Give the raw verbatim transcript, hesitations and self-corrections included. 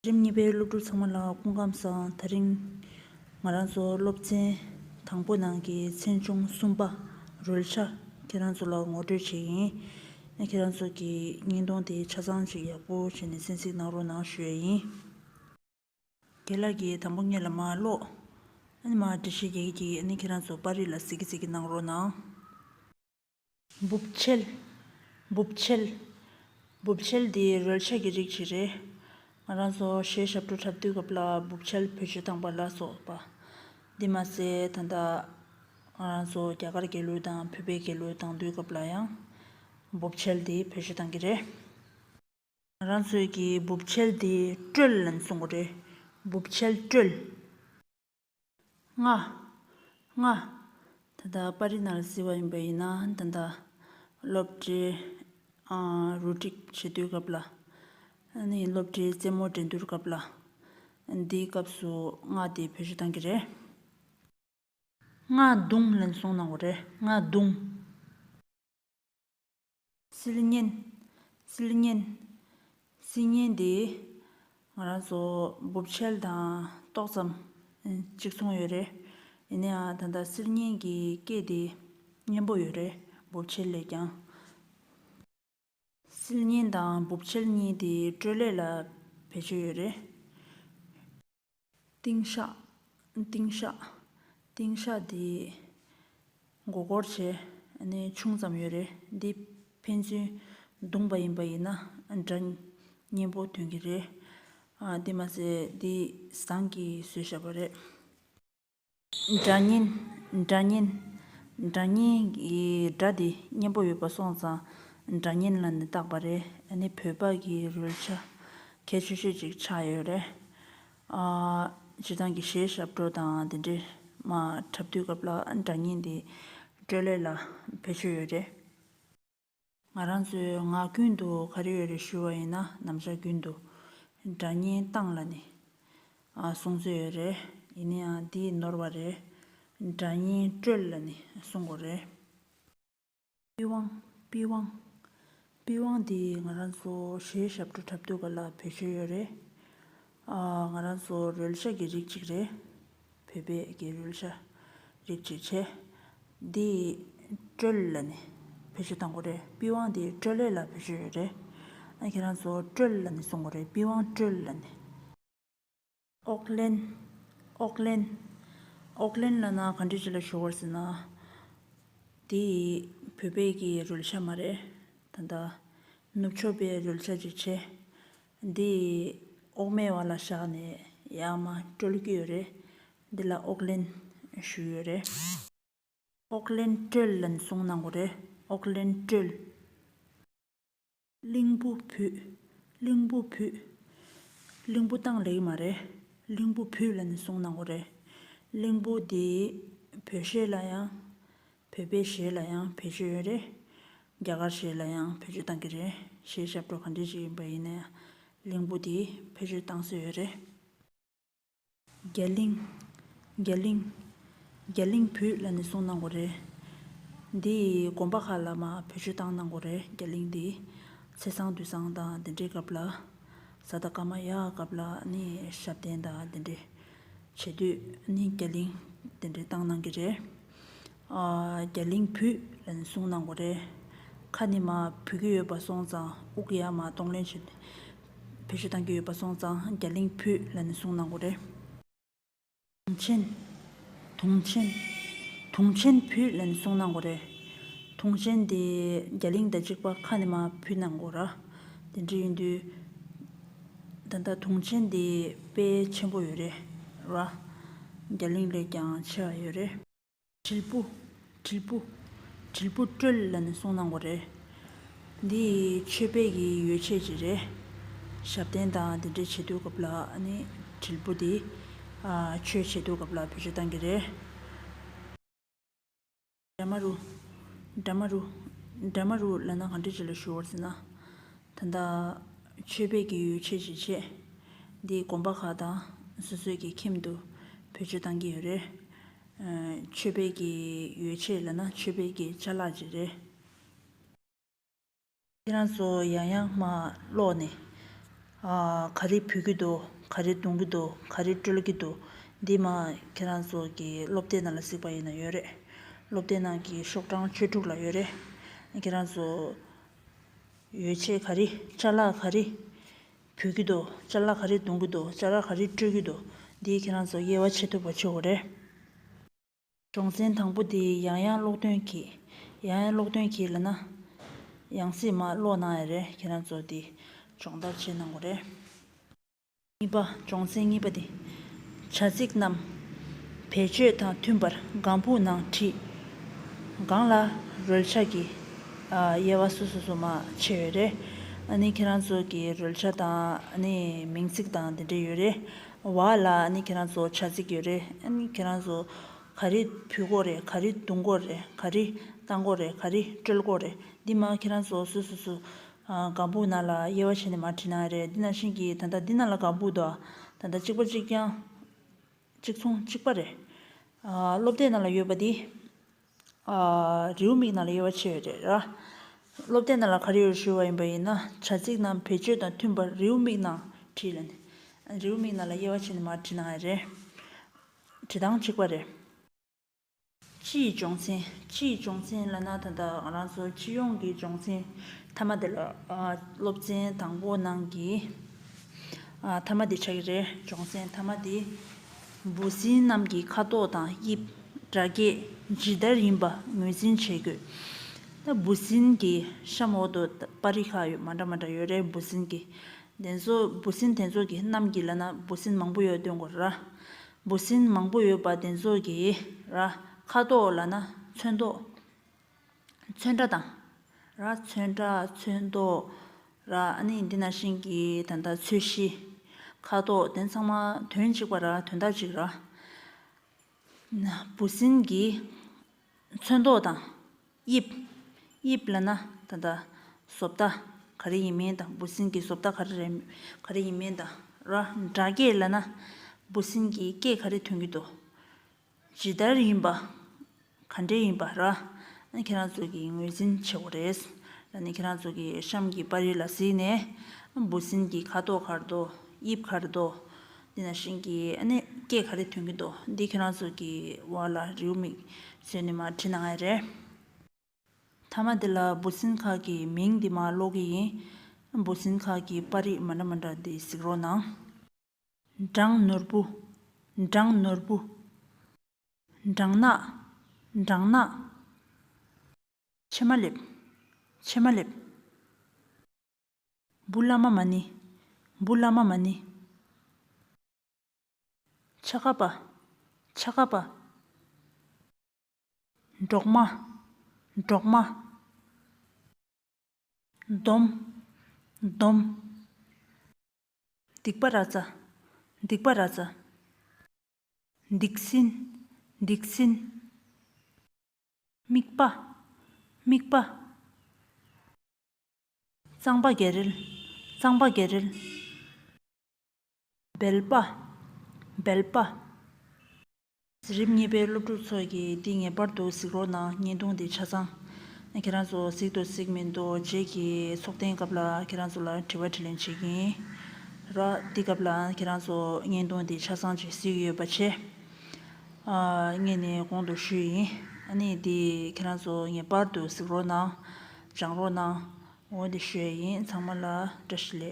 རིམ་གཉིས་པའི་སློབ་ཕྲུག་ཚང་མ་ལ་སྐུ་ཁམས་བཟང་། དེ་རིང་ང་རང་ཚོ་སློབ་ཚན་དང་པོ་ནང་གི་ཚན་ཆུང་གསུམ་པ་རོལ་ཆ་ཁྱེད་རང་ཚོ་ལ་ངོ་སྤྲོད་བྱེད་ཡིན། ཨ་ཁྱེད་རང་ཚོ་གི་བརྙན་ཐུང་དེ་ཆ་ཚང་ཅིག་ཡག་པོ་བྱས་ནས་གསན་གཟིགས་གནང་རོགས་གནང་ཞུ་ཡ་ཡིན། རྒན་ལགས་ཀྱིས་དང་པོ་ངེད་ལ་མར་ཀློག་ཨ་ནི་མར་འགྲེལ་བཤད་རྒྱག་གི། ཨ་ནི་ཁྱེད་རང་ཚོ་པར་རིས་ལ་གཟིགས་གི་གཟིགས་གི་གནང་རོགས་གནང་། འབུབ་ཆལ། འབུབ་ཆལ། འབུབ་ཆལ་འདི་རོལ་ཆ་གི་རིགས་ཤིག་རེད། ང་རང་ཚོ་གཞས་ཞབས་བྲོ་འཁྲབ་དུས་སྐབས་ལ་འབུབ་ཆལ་བེད་སྤྱོད་བཏང་པ་ལ་སོགས་པ། འདི་མ་ཟད་ད་ལྟ་ང་རང་ཚོ་རྒྱ་གར་རྒྱལ་གླུ་དང་བོད་པའི་རྒྱལ་གླུ་བཏང་དུས་སྐབས་ལ་ཡང་འབུབ་ཆལ་འདི་བེད་སྤྱོད་བཏང་གི་རེད། ང་རང་ཚོའི་གི་འབུབ་ཆལ་འདི་དཀྲོལ་ལབ་ནས་གསུང་གི་རེད། འབུབ་ཆལ་དཀྲོལ། རྔ། རྔ། ད་ལྟ་པར་རིས་ནང་ལ་གཟིགས་པ་ཡིན་པ་ཡིན་ན་ད་ལྟ་སློབ་གྲྭའི་ཨ་རུ་སྒྲིག་བྱེད་དུས་སྐབས་ལ། ཨ་ནི་སློབ་གྲྭའི་རྩེད་མོ་འགྲན་བསྡུར་སྐབས་ལ། འདིའི་སྐབས་སུ་རྔ་དེ་བེད་སྤྱོད་བཏང་གི་རེད། རྔ་རྡུང་ལབ་ནས་གསུང་གནང་གི་རེད། རྔ་རྡུང་། སིལ་སྙན། སིལ་སྙན། སིལ་སྙན་འདི་ང་རང་ཚོ་འབུབ་ཆལ་དང་ཏོག་ཙམ་གཅིག་མཚུངས་ཡོད་རེད། ཡིན་ན་ཡང་ད་ལྟ་སིལ་སྙན་གྱི་སྐད་དེ་སྙན་པོ་ཡོད་རེད། འབུབ་ཆལ་ལས་ཀྱང་། སིལ་སྙན་དང་འབུབ་ཆལ་གཉིས་དེ་དཀྲོལ་ལེ་ལ་བེད་སྤྱོད་ཡོད་རེད། ཏིང་ཤག་ཏིང་ཤག་ཏིང་ཤག་འདི་མགོ་སྐོར་བྱས་ནས་ཆུང་ཙམ་ཡོད་རེད། འདི་ཕན་ཚུན་བརྡུངས་པ་ཡིན་པ་ཡིན་ན་སྒྲ་སྙན་པོ་ཐོན་གྱི་རེད། ཨ་འདི་མ་ཟད་འདི་ཟངས་ཀྱིས་བཟོས་བཞག་པ་རེད། སྒྲ་སྙན། སྒྲ་སྙན། སྒྲ་སྙན་གྱི་སྒྲ་དེ་སྙན་པོ་ཡོད་པ་སོང་ཙང་སྒྲ་སྙན་ལབ་ནས་བཏགས་པ་རེད། ཨ་ནི་བོད་པ་གི་རོལ་ཆ་གལ་ཆེ་ཤོས་ཅིག་ཆགས་ཡོད་རེད། ཨ་སྤྱིར་བཏང་གི་གཞས་ཞབས་བྲོ་དང་དེ་འདྲས་མར་འཁྲབ་དུས་སྐབས་ལ་སྒྲ་སྙན་དེ་དཀྲོལ་ལེ་ལ་བེད་སྤྱོད་ཡོད་རེད། ང་རང་ཚོའི་ངག་རྒྱུན་དུ་ག་རེ་ཡོད་རེད་ཞུ་བ་ཡིན་ན་ནམ་ཞག་རྒྱུན་དུ་སྒྲ་སྙན་བཏང་ལབ་ནས་ཨ་གསུང་སྲོལ་ཡོད་རེད། ཡིན་ན་ཡང་འདི་ནོར་བ་རེད། སྒྲ་སྙན་དཀྲོལ་ལབ་ནས་གསུང་དགོས་རེད། པི་ཝང་། པི་ཝང་། པི་ཝང་འདི་ང་རང་ཚོ་གཞས་ཞབས་བྲོ་འཁྲབ་དུས་སྐབས་ལ་བེད་སྤྱོད་ཡོད་རེད། ཨ་ང་རང་ཚོ་རོལ་ཆ་གི་རིགས་གཅིག་རེད། བོད་པའི་གི་རོལ་ཆ་རིགས་གཅིག་བྱས། འདི་དཀྲོལ་ལབ་ནས་བེད་སྤྱོད་བཏང་དགོས་རེད། པི་ཝང་འདི་དཀྲོལ་ལེ་ལ་བེད་སྤྱོད་ཡོད་རེད། ཨ་ཁྱེད་རང་ཚོ་དཀྲོལ་ལབ་ནས་གསུང་དགོས་རེད། པི་ཝང་དཀྲོལ་ལབ་ནས། ཨོག་ལན། ཨོག་ལན། ཨོག་ལན་ལབ་ན་ག་འདྲ་ཅིག་ལ་ཞུ་དགོས་ཟེར་ན། འདི་བོད་པའི་གི་རོལ་ཆ་མ་རེད། ད་ལྟ་ནུབ་ཕྱོགས་པའི་རོལ་ཆ་ཅིག་བྱས། འདི་ཨོག་མའི་བར་ལ་བཞག་ནས་ཡར་མར་དཀྲོལ་གྱི་ཡོད་རེད། འདི་ལ་ཨོག་ལན་ཞུ་ཡོད་རེད། ཨོག་ལན་དཀྲོལ་ལབ་ནས་གསུང་གནང་དགོས་རེད། ཨོག་ལན་དཀྲོལ། གླིང་བུ་བུད། གླིང་བུ་བུད། གླིང་བུ་བཏང་ལེགས་མ་རེད། གླིང་བུ་བུད་ལབ་ནས་གསུང་གནང་དགོས་རེད། གླིང་བུ་འདི་བོད་གཞས་ལ་ཡང་། བོད་པའི་གཞས་ལ་ཡང་བེད་སྤྱོད་ཡོད་རེད། རྒྱ་གར་གཞས་ལ་ཡང་བེད་སྤྱོད་བཏང་གི་རེད། གཞས་ཞབས་བྲོ་ག་འདྲ་ཞིག་ཡིན་པ་ཡིན་ན་ཡང་གླིང་བུ་འདི་བེད་སྤྱོད་བཏང་སྲོལ་ཡོད་རེད། རྒྱ་གླིང་། རྒྱ་གླིང་། རྒྱ་གླིང་བུད་ལབ་ནས་གསུང་གནང་དགོས་རེད། འདི་དགོན་པ་ཁག་ལ་མར་བེད་སྤྱོད་བཏང་གནང་དགོས་རེད། རྒྱ་གླིང་འདི་ཚེས་བཟང་དུས་བཟང་དང་དེ་འདྲའི་སྐབས་ལ། གཟའ་ཟླ་སྐར་མ་ཡག་སྐབས་ལ་ནི་ཞབས་བརྟན་དང་དེ་འདྲའི་བྱེད་དུས་ནི་རྒྱ་གླིང་དེ་འདྲའི་བཏང་གནང་གི་རེད། ཨ་རྒྱ་གླིང་བུད་ལབ་ནས་གསུང་གནང་དགོས་རེད། ཁ་ནས་མར་བུད་ཀྱི་ཡོད་པ་སོང་ཙང་དབུགས་ཡར་མར་གཏོང་ལེན་བྱེད། བེད་སྤྱོད་བཏང་གི་ཡོད་པ་སོང་ཙང་རྒྱ་གླིང་བུད་ལབ་ནས་གསུང་གནང་དགོས་རེད། དུང་ཆེན། དུང་ཆེན། དུང་ཆེན་བུད་ལབ་ནས་གསུང་གནང་དགོས་རེད། དུང་ཆེན་དེ་རྒྱ་གླིང་དང་གཅིག་པ་ཁ་ནས་མར་བུད་གནང་དགོས་ར། དེ་འདྲ་ཡིན་དུས། ད་ལྟ་དུང་ཆེན་དེ་དཔེ་ཆེན་པོ་ཡོད་རེད་ར། རྒྱ་གླིང་ལས་ཀྱང་ཆེ་བ་ཡོད་རེད། དྲིལ་བུ། དྲིལ་བུ། དྲིལ་བུ་དཀྲོལ་ལབ་ནས་གསུང་གནང་དགོས་རེད། འདི་ཆོས་པའི་གི་ཡོ་བྱད་ཅིག་རེད། ཞབས་བརྟན་དང་དེ་འདྲ་བྱེད་དུས་སྐབས་ལ་ནི་དྲིལ་བུ་འདི་ཨ་ཆོས་བྱེད་དུས་སྐབས་ལ་བེད་སྤྱོད་བཏང་གི་རེད། དྲ་མ་རུ། དྲ་མ་རུ། དྲ་མ་རུ་ལབ་ན་ག་འདྲ་ཅིག་ལ་ཞུ་བར་ཟེར་ན། ད་ལྟ་ཆོས་པའི་གི་ཡོ་བྱད་ཅིག་བྱས། འདི་དགོན་པ་ཁག་དང་སོ་སོའི་གི་ཁྱིམ་དུ་བེད་སྤྱོད་བཏང་གི་ཡོད་རེད། ཨ་ཆོས་པའི་གི་ཡོ་བྱད་ལབ་ན་ཆོས་པའི་གི་ཅ་ལག་ཅིག་རེད། ཁྱེད་རང་ཚོ་ཡང་ཡང་མར་ཀློག་ནས། ཨ། ག་རེ་ཕུལ་གྱི་འདུག་ག་རེ་གཏོང་གི་འདུག་ག་རེ་སྤྲོད་ཀྱི་འདུག་འདི་མ་ཁྱེད་རང་ཚོ་གི་སློབ་དེབ་ནང་ལ་གཟིགས་པ་ཡིན་ན་ཡོད་རེད། སློབ་དེབ་ནང་གི་ཤོག་གྲངས་བཅུ་དྲུག་ལ་ཡོད་རེད། ཁྱེད་རང་ཚོ་ཡོ་བྱད་ག་རེ་ཅ་ལག་ག་རེ་ཕུལ་གྱི་འདུག་ཅ་ལག་ག་རེ་གཏོང་གི་འདུག་ཅ་ལག་ག་རེ་སྤྲོད་ཀྱི་འདུག་འདི་ཁྱེད་རང་ཚོ་དབྱེ་བ་ཕྱེ་ཐུབ་པ་བྱེད་དགོས་རེད། སྦྱོང་ཚན་དང་པོ་དེ་ཡང་ཡང་ཀློག་འདོན་གྱིས། ཡང་ཡང་ཀློག་འདོན་གྱིས་ལབ་ན། ཡང་སེ་མར་ཀློག་གནང་ཡ་རེད། ཁྱེད་རང་ཚོ་དེ་སྦྱོང་བརྡར་བྱེད་གནང་དགོས་རེད། གཉིས་པ། སྦྱོང་ཚན་གཉིས་པ་དེ། བྱ་ཚིག་རྣམས་བེད་སྤྱོད་དང་མཐུན་པར་ལྒང་ཕུག་ནང་བྲིས། སྒང་ལ་རོལ་ཆ་གི་ཨ། དབྱེ་བ་སོ་སོ་སོ་མར་ཕྱེ་ཡོད་རེད། ཨ་ནི་ཁྱེད་རང་ཚོ་གི་རོལ་ཆ་དང་ཨ་ནི་མིང་ཚིག་དང་དེ་འདྲ་ཡོད་རེད། འོག་ལ་ཨ་ནི་ཁྱེད་རང་ཚོ་བྱ་ཚིག་ཡོད་རེད། ཨ་ནི་ཁྱེད་རང་ཚོ་ག་རེ་ཕུལ་དགོས་རེད། ག་རེ་གཏོང་དགོས་རེད། ག་རེ་བཏང་དགོས་རེད། ག་རེ་སྤྲོད་དགོས་རེད། འདི་མར་ཁྱེད་རང་ཚོ་སོ་སོ་སོ་ཨ། ལྒང་ཕུག་ནང་ལ་དབྱེ་བ་ཕྱེ་ནས་མར་བྲིས་གནང་ཡ་རེད། འདི་ནང་བཞིན་གྱི་ད་ལྟ་འདི་ནང་ལ་ལྒང་ཕུག་འདུག་ད་ལྟ་གཅིག་པ་གཅིག་རྐྱང་། གཅིག་མཚུངས་གཅིག་པ་རེད། ཨ། སློབ་དེབ་ནང་ལ་ཡོད་པ་འདི། ཨ། རེའུ་མིག་ནང་ལ་དབྱེ་བ་ཕྱེ་ཡོད་རེད་ར། སློབ་དེབ་ནང་ལ་ག་རེ་ཡོད་ཞུས་པ་ཡིན་པ་ཡིན་ན། བྱ་ཚིག་རྣམས་བེད་སྤྱོད་དང་མཐུན་པར་རེའུ་མིག་ནང་བྲིས་ལབ་ནས། རེའུ་མིག་ནང་ལ་དབྱེ་བ་ཕྱེ་ནས་མར་བྲིས་གནང་ཡ་རེད། བྲིས་སྟངས་གཅིག་པ་རེད། སྤྱིའི་སྦྱོང་ཚན། སྤྱིའི་སྦྱོང་ཚན་ལབ་ན་ད་ལྟ་ང་རང་ཚོ་སྤྱི་ཡོངས་ཀྱི་སྦྱོང་ཚན་མཐའ་མ་དེ་ལ། ཨ། སློབ་ཚན་དང་པོ་ནང་གི། ཨ། མཐའ་མ་དེ་ཆགས་ཀྱི་རེད། སྦྱོང་ཚན་མཐའ་མ་དེ། འབུ་སྲིན་རྣམས་ཀྱི་ཁ་དོག་དང་དབྱིབས། སྒྲ་སྐད། ཇི་ལྟར་ཡིན་པ་ངོས་འཛིན་བྱེད་དགོས། ད་འབུ་སྲིན་གྱི་གཤམ་འོག་ཏུ་པར་རིས་ཁག་ཡོད། མ་འདྲ་མ་འདྲ་ཡོད་རེད། འབུ་སྲིན་གྱི། དེ་ཚོ་འབུ་སྲིན་དེ་ཚོ་གི་རྣམས་ཀྱི་ལབ་ན་འབུ་སྲིན་མང་པོ་ཡོད་སྟོན་དགོས་ར། འབུ་སྲིན་མང་པོ་ཡོད་པ་དེ་ཚོ་གི་ར། ཁ་དོག་ལབ་ན་ཚོན་མདོག་ཚོན་ཁྲ་དང་། ར། ཚོན་ཁྲ། ཚོན་མདོག་ར། ཨ་ནི་འདི་ནང་བཞིན་གྱི་ད་ལྟ་ཚོས་གཞི། ཁ་དོག་དེ་ཚང་མ་དོན་གཅིག་པ་ར། དོན་དག་གཅིག་ར། འབུ་སྲིན་གྱི་ཚོན་མདོག་དང་། དབྱིབས། དབྱིབས་ལབ་ན་ད་ལྟ་བཟོ་ལྟ་ག་རེ་ཡིན་མིན་དང་། འབུ་སྲིན་གྱི་བཟོ་ལྟ་ག་རེ་རེད། ག་རེ་ཡིན་མིན་དང་ར། སྒྲ་སྐད་ལབ་ན་འབུ་སྲིན་གྱི་སྐད་ག་རེ་ཐོན་གྱི་འདུག་ཇི་ལྟར་ཡིན་པ། ག་འདྲས་ཡིན་པ་ར། ཁྱེད་རང་ཚོ་གིས་ངོས་འཛིན་བྱེད་དགོས་རེད། ཨ་ནི་ཁྱེད་རང་ཚོ་གིས་གཤམ་གྱི་པར་རིས་ལ་གཟིགས་ནས་འབུ་སྲིན་གྱི་ཁ་དོག་ག་རེ་འདུག་དབྱིབས་ག་རེ་འདུག་འདི་ནང་བཞིན་གྱི་ཨ་ནི་སྐད་ག་རེ་ཐོན་གྱི་འདུག་འདི་ཁྱེད་རང་ཚོ་གིས་འོག་ལ་རེའུ་མིག་བཟོས་ནས་མར་བྲིས་གནང་ཡ་རེད། མཐའ་མ་དེ་ལ་འབུ་སྲིན་ཁག་གི་མིང་འདི་མར་ཀློག་གི་ཡིན། འབུ་སྲིན་ཁག་གི་པར་རིས་མ་འདྲ་མ་འདྲ་འདི་གཟིགས་རོགས་གནང་། སྦྲང་ནོར་བུ། སྦྲང་ནོར་བུ། སྦྲང་ནག་སྦྲང་ནག་ཕྱེ་མ་ལེབ། ཕྱེ་མ་ལེབ། འབུ་བླ་མ་མ་ཎི། འབུ་བླ་མ་མ་ཎི། ཆ་ག་པ། ཆ་ག་པ། འབྲོག་མ། འབྲོག་མ། འདོམ། འདོམ། སྡིག་པ་ར་ཙ། སྡིག་པ་ར་ཙ། སྡིག་སྲིན། སྡིག་སྲིན། རྨིག་པ། རྨིག་པ། རྩང་པ་རྒྱ་རིལ། རྩང་པ་རྒྱ་རིལ། སྦལ་པ། སྦལ་པ། གཟི་རིམ་གཉིས་པའི་སློབ་ཕྲུག་ཚོ་གིས་འདི་ངེས་པར་དུ་གཟིགས་རོགས་གནང་། བརྙན་ཐུང་འདི་ཆ་ཚང་ཁྱེད་རང་ཚོ་གཟིགས་འདུག་གཟིགས་མི་འདུག་རྗེས་ཀྱི་ཚོགས་ཐེངས་སྐབས་ལ་ཁྱེད་རང་ཚོ་ལ་དྲི་བ་དྲིས་ལན་བྱེད་ཀྱི་ཡིན་ར། འདི་སྐབས་ལ་ཁྱེད་རང་ཚོ་བརྙན་ཐུང་འདི་ཆ་ཚང་ཅིག་གཟིགས་ཡོད་པ་བྱས། ཨ། སྔོན་ནས་གོང་དུ་ཞུས་ཡིན། ཨ་ནི་འདི་ཁྱེད་རང་ཚོ་ངེས་པར་དུ་གཟིགས་རོགས་གནང་། སྦྱང་རོགས་གནང་། འོ་འདི་ཞུ་ཡ་ཡིན། ཚང་མ་ལ་བཀྲ་ཤིས་བདེ་ལེགས།